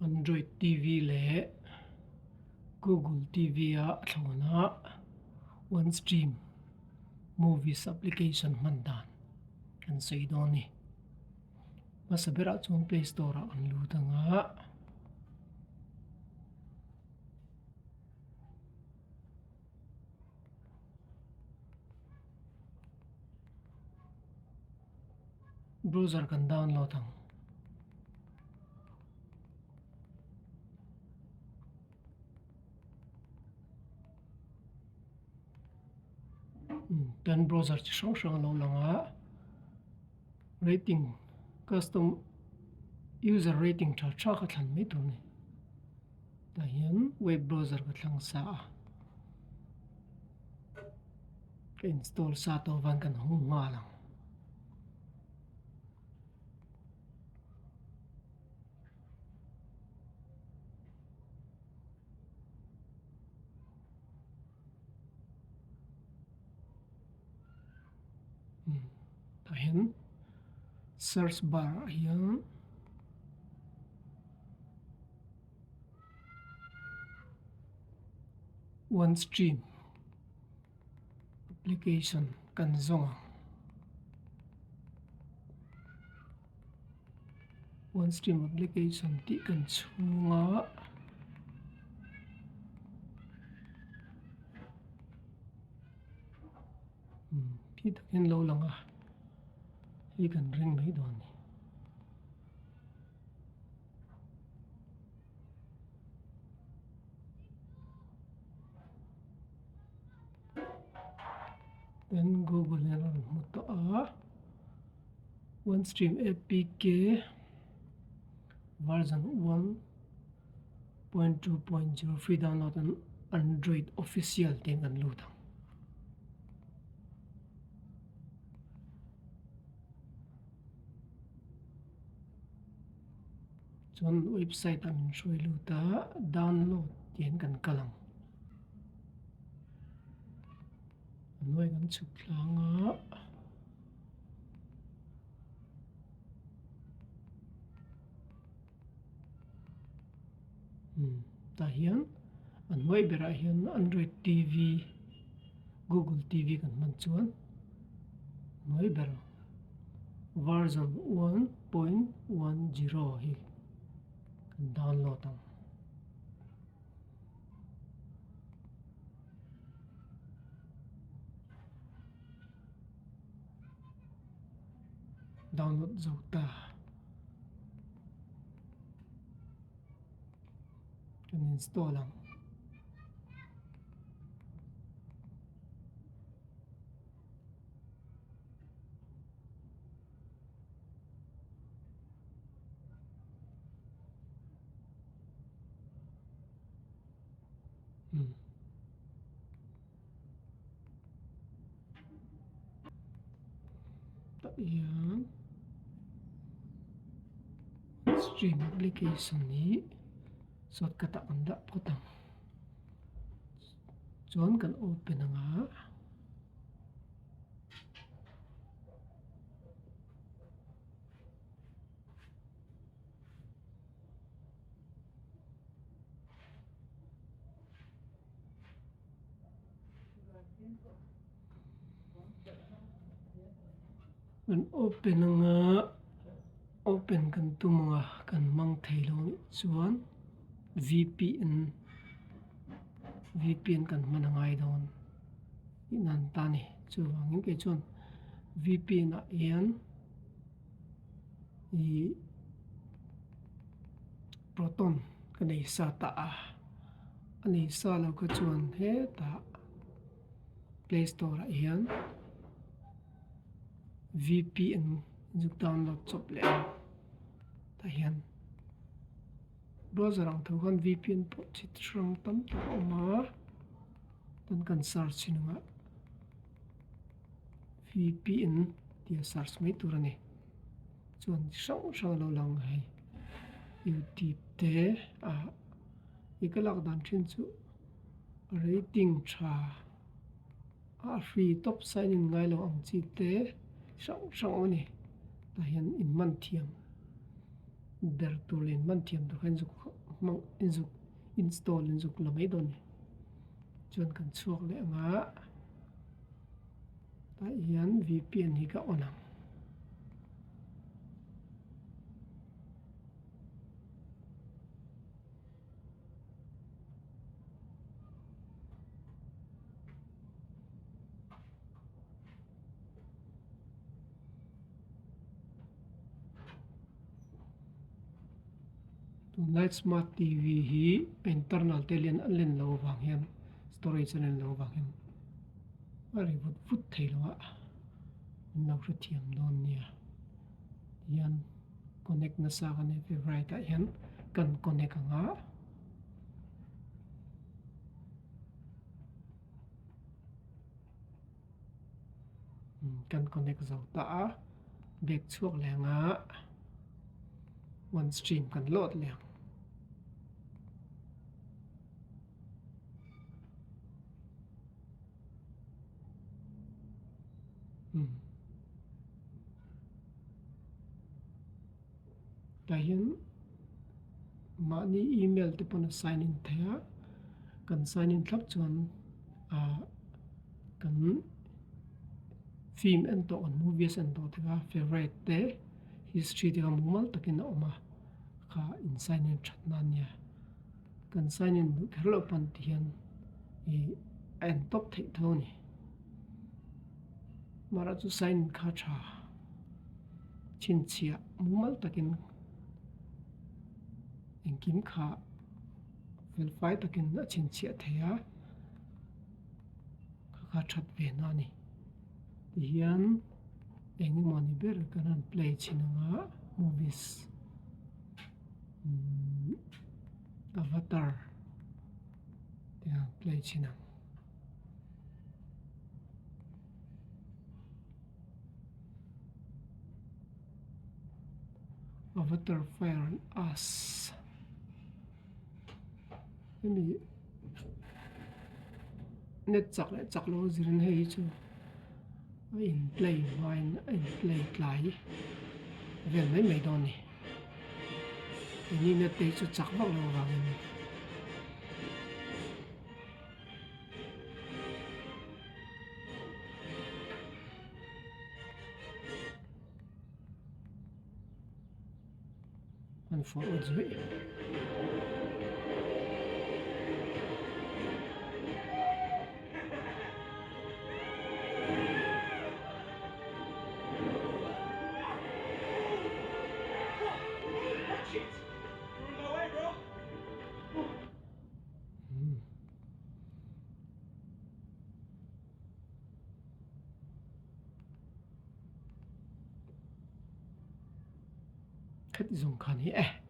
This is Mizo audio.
Android TV leh Google TV a thlawn a one stream movies application hman dan kan sawi dawn a ni. Hmasa berah chuan play store ah kan lut ang a. Browser kan download ang. Tan browser chi hrang hrang a lo lang a rating custom user rating tha tha kha thlan mai tur a ni. Tah hian web browser ka thlang sa a ka install sa tawh avang kan hung nghal ang. Tah hian search bar ah hian. One stream application kan zawng ang. One stream application tih kan chhung a. Khi tak hian lo lang a, hei kan ring mai dawn a ni. Tin Google hian a rawn hmu tawh a one stream apk version 1.2.0 free download on Android official tih kan lut ang. Chuan website ah min hruai lut a download tih hian kan kal ang. A hnuai kan chhuk tlang a. Umm tah hian a hnuai berah hian android TV google TV kan hman chuan hnuai ber version 1.10 hi kan download ang. Download zo ta. Kan install ang. Hmm. Tah hian stream application hi shortcut ah kan dah phawt ang chuan kan open ang a. Kan open anga open kan tum anga kan hmang thei lo anih chuan vpn vpn kan hman a ngai dawn tih nan ta a ni chuvangin kei chuan vpn ah hian ih proton ka nei sa ta a a nei sa lo kha chuan hetah play store ah hian vpn zuk download chawp leh ang tah hian browser ang tho khan vpn pawh chi hrang tam tak a awm a chuan kan search hnungah vpn tih a search mai tur a ni. Chuan chi hrang hrang a lo lang hei youtube te ah i ka lak dan thin chu rating tha a free tawp sign in ngai lo ang chi te hrang hrang a awm a ni tah hian in hman thiam. ber tur leh in man thiam tur kha in zuk hmang in zuk install in zuk la mai dawn a ni. Chuan kan chhuak leh ang a, tah hian V_P_N hi ka on ang. Tunlai smart T_V hi a internal te lian a len loh avang hian storage a len loh avang hian a ri vut vut thei lo a an lo hrethiam dawn nia tihian connect nasa kan nei favorite ah hian kan connect ang a. Kan connect zo ta a bag chhuak leh ang a one stream kan load leh ang. Tah hian mahni email te pawn a sign in thei a kan sign in thlap chuan ah kan film en tawh kan movies en tawh te kha favourite te history te kha mumal takin a awm a kha in sign in that na ania kan sign in duh kher loh pawn ti hian ih a en tawp theih tho a ni mahra chu sign in kha tha chhinchhiah mumal takin engkim kha fel fai takin a chhinchhiah thei a kha kha that ve na a ni tihian eng emaw ni ber kan han play chhin ang a movies umm avatar te han play chhin ang. Avatar fire and us hemi net chak leh chak lo zirin hei hi chu a in play hmain a in play tlai vel mai mai dawn a ni keini net te hi chu chak vak lo avangin. An forward zuih. Khati zawng khan hi e.